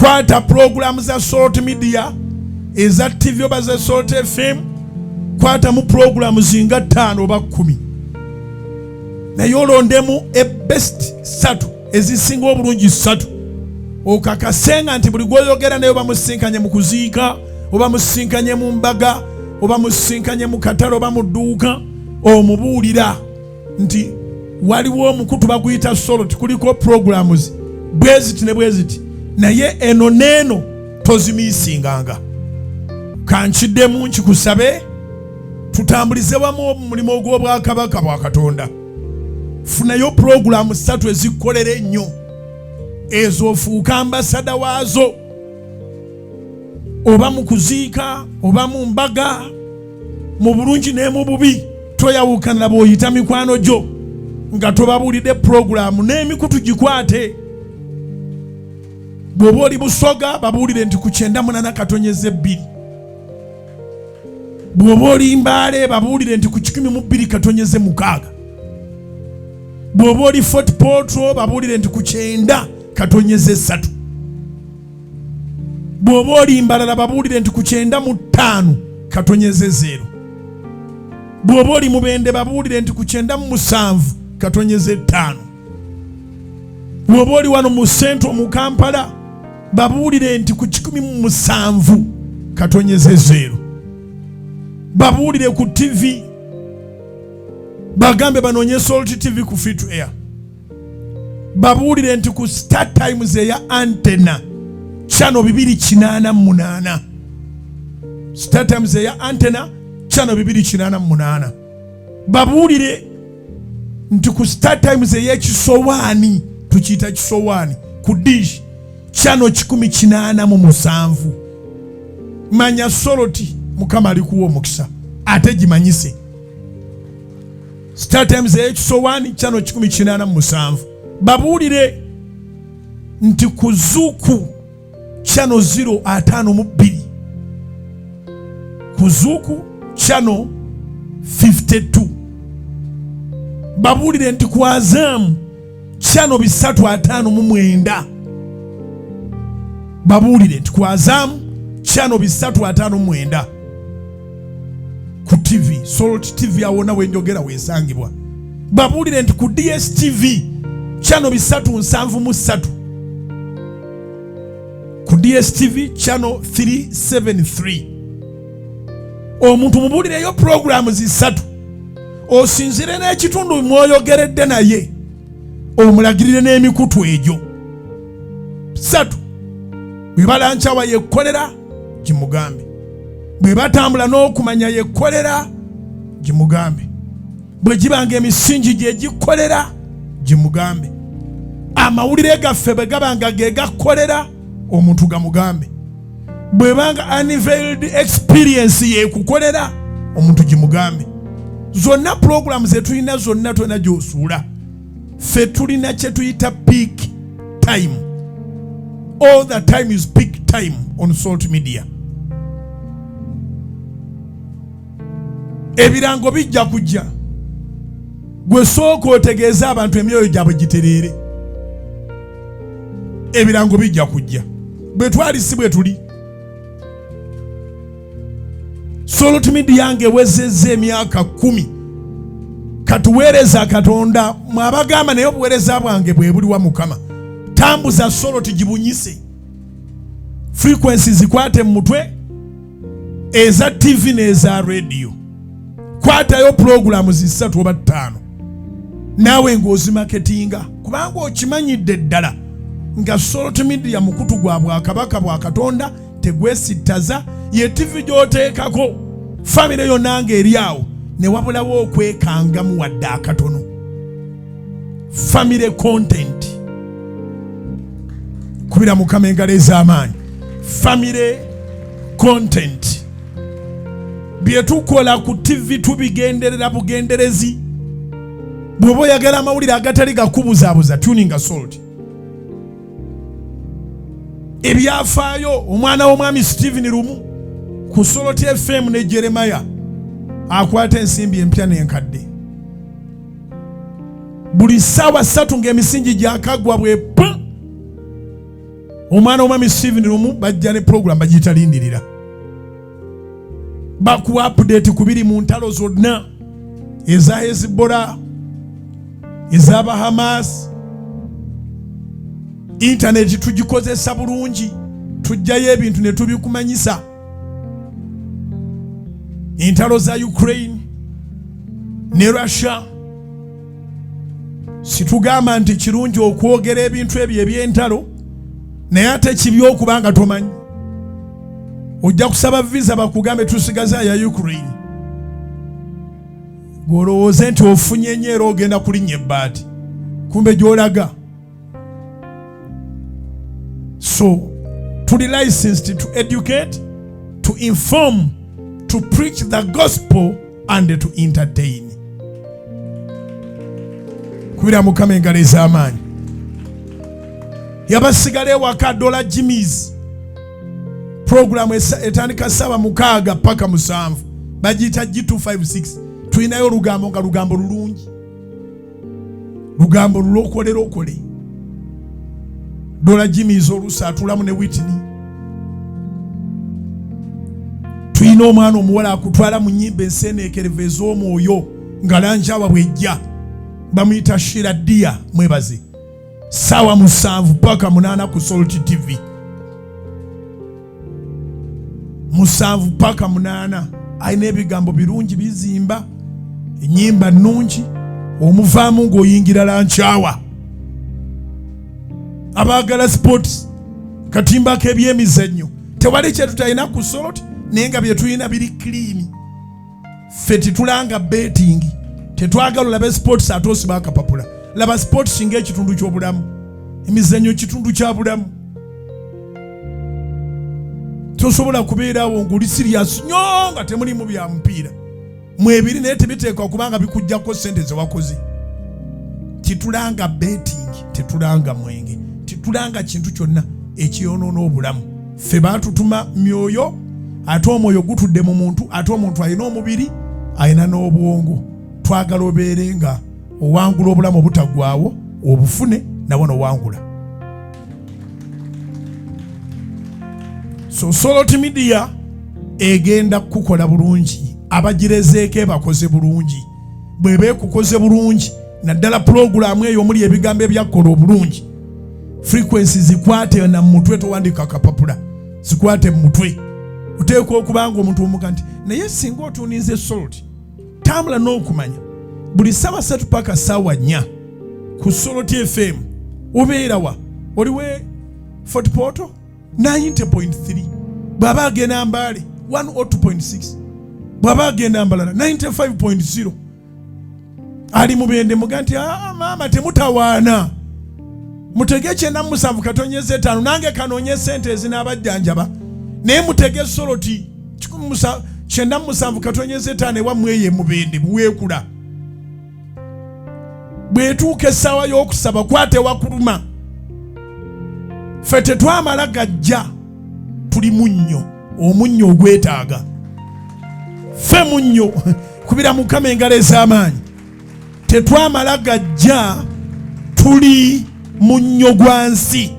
Kwata pulogulaamu za Salt Media eza TV oba za Salt FM, kwatamu pulogulaamu zinga 5 oba 10, naye olondemu ebest 3 ezisinga obulungi 3, okakasenga nti buli gwoyogera naye oba musinkanye mu kuziika oba musinkanye mu mbaga oba musinkanye mu katale oba mu dduuka, omubuulira nti waliwo omukutu baguyita Salt, kuliko programs bweziti ne bweziti, naye eno neeno tozimiisinganga. Kankiddemu nkikusabe tutambulize wamu omulimu ogw'obwakabaka bwa Katonda. Funayo pulogulaamu 3 ezikukolera ennyo, ezo ofuuka ambasada waazo, oba mu kuziika oba mu mbaga, mu bulungi ne mu bubi. Toyawukana bw'oyita mikwano gyo nga tobabuulidde pulogulaamu n'emikutu gikwate. Bw'oba oli Busoga babuulire nti ku 98.2. Bw'oba oli Mbaale babuulire nti ku 102.6. Bw'oba oli Fort Portal babuulire nti ku 90.3. Bw'oba oli Mbalala babuulire nti ku 95.0. Bw'oba oli Mubende babuulire nti ku 97.5. Bw'oba oli wano mu Central mu Kampala babuulire nti ku 107.0. Babuulire ku TV, bagambe banoonye Salt TV ku Free to Air. Babuulire nti ku Star Times eya antenna channel 288. Star Times eya antenna channel 288. Babuulire nti ku Star Times ey'ekisowaani, tukiyita kisowaani, ku dish channel 187. Manya Salt, Mukama alikuwa omukisa, ate gimanyise. Star Times ey'ekisowaani channel 187. Babuulire nti ku Zuku channel 052, ku Zuku channel 52. Babuulire nti ku Azam channel 359. Babuulire nti ku Azam channel 359 ku TV Salt TV awona wenjogera wesangibwa. Babuulire nti ku DSTV channel 373, ku DSTV channel 373. Omuntu mubuulireyo pulogulaamu 3, osinzire n'ekitundu mwoyogeredde naye, omulagirire n'emikutu egyo 3. Bwe balankyawa yekkolera gimugambe, bwe batambula n'okumanya yekkolera gimugambe, bwe gibanga emisingi gye gikolera gimugambe, amawulire gaffe bwe gabanga ge gakolera omuntu gamugambe, bwebanga unveiled experience yekukolera omuntu gimugambe. Zonna pulogulaamu zetulina zonna tolina gy'osuula. Ffe tulina kye tuyita peak time. All the time is peak time on Salt Media. Ebirango bijja kujja, gwe sooka otegeeze abantu emyoyo gyabwe gitereere. Ebirango bijja kujja, bwe twali si bwe tuli. Salt Media ng'ewezezza emyaka 10, katuweereza Katonda mwabagamba, naye obuweereza bwange bwe buliwa? Mukama, tambuza Salt, gibunyise frequency, zikwate mu mutwe eza TV n'eza radio. Kwatayo pulogulaamu 3 oba 5 naawe ng'ozimaketinga, kubanga okimanyidde ddala nga Salt Media mukutu gwa bwakabaka bwa Katonda, tegwesittaza. Ye TV gy'oteekako famire yonna ng'eri awo ne wabulawo okwekangamu wadde akatono. Family content. Kubira Mukama engalo ez'amaanyi. Family content. Bye tukola ku TV tubigenderera bugenderezi. Bw'oba oyagala amawulire agatali gakubuzaabuza, tuninga Salt. Ebyafaayo omwana w'omwami Stephen Lumu ku Salt FM ne Jeremiah akwata ensimbi empya n'enkadde. Buli ssaawa 3 ng'emisingi gyakagwa bwe pa Omwana omwami Steven Lumu bajja ne program bagiyita Lindirira, bakuwa update ku biri mu ntalo zonna eza Hezbollah, ez'aba Hamas. Intaneti tugikozesa bulungi, tujjayo ebintu ne tubikumanyisa. Entalo za Ukraine ne Russia, situgamba nti kirungi okwogera ebintu ebyo eby'entalo, naye ate kibi okuba nga tomanyi. Ojja kusaba visa bakugambe tusigaza ya Ukraine, gw'olowooze nti ofunye nnyo era ogenda kulinnya ebbaati, kumbe gy'olaga. So tuli licensed to educate, to inform, to preach the gospel and to entertain. Kubira Mukama engalo ez'amaanyi. Yabasigala ewaka Dola Jimmys programu etandika ssaawa 6 paka 7, bagiyita G256. Tulinayo olugambo nga lugambo lulungi, lugambo lulokole lokole. Dola Jimmys oluusi atulamu ne Whitney. Tulina omwana omuwala akutwala mu nnyimba enseeneekerevu ez'omwoyo nga lanjawa bwejja, bamuyita Shira Dia mwebaze, ssaawa 7 paka 8 ku Salt TV, 7 paka 8. Alina ebigambo birungi bizimba, ennyimba nnungi, omuvaamu ng'oyingira lankyawa. Abaagala sports, katimbako ebyemizannyo, tewali kyetutalina ku Salt, naye nga bye tulina biri clean. Ffe tetulanga betting, tetwagala olabe sports ate osiba akapapula. Laba sports ng'ekitundu ky'obulamu, emizannyo kitundu kya bulamu. Tosobola kubeerawo ng'oli serious nnyo nga temulimu bya mupiira mwebiri, naye tebiteekwa kubanga bikuggyako ssente ze wakoze. Tetulanga betting, tetulanga mwenge, tetulanga kintu kyonna ekiyonoona obulamu. Ffe baatutuma myoyo, ate omwoyo gutudde mu muntu, ate omuntu alina omubiri, alina n'obwongo. Twagala obeere nga owangula obulamu obutaggwaawo, obufune nabwo nowangula. So Salt Media egenda kukukola bulungi, abagirezeeko ebakoze bulungi. Bw'eba ekukoze bulungi, naddala pulogulaamu eyo omuli ebigambo ebyakola obulungi, frequency zikwate na mutwe, towandika akapapula, zikwate mu mutwe. Oteekwa okuba nga omuntu omuga nti naye singa otuninze Salt, tambula n'okumanya buli ssaawa 3 paka ssaawa 4 ku Salt FM. Obeera wa? Oliwe Fort Portal 90.3, bw'aba agenda Mbaale 102.6, bw'aba agenda Mbalala 95.0, ali Mubende muga nti aa maama temutawaana, mutege 97.5, nange kanoonye sente ezinaabajjanjaba, naye mutege Salt 97.5 ewammwe eyo Emubende buweekula. Bw'etuuka essaawa y'okusaba, kwata ewakuluma. Ffe tetwamala gajja, tuli munnyo, omunnyo ogwetaaga. Ffe munnyo. Kubira Mukama engalo ez'amaanyi. Tetwamala gajja, tuli munnyo gwa nsi.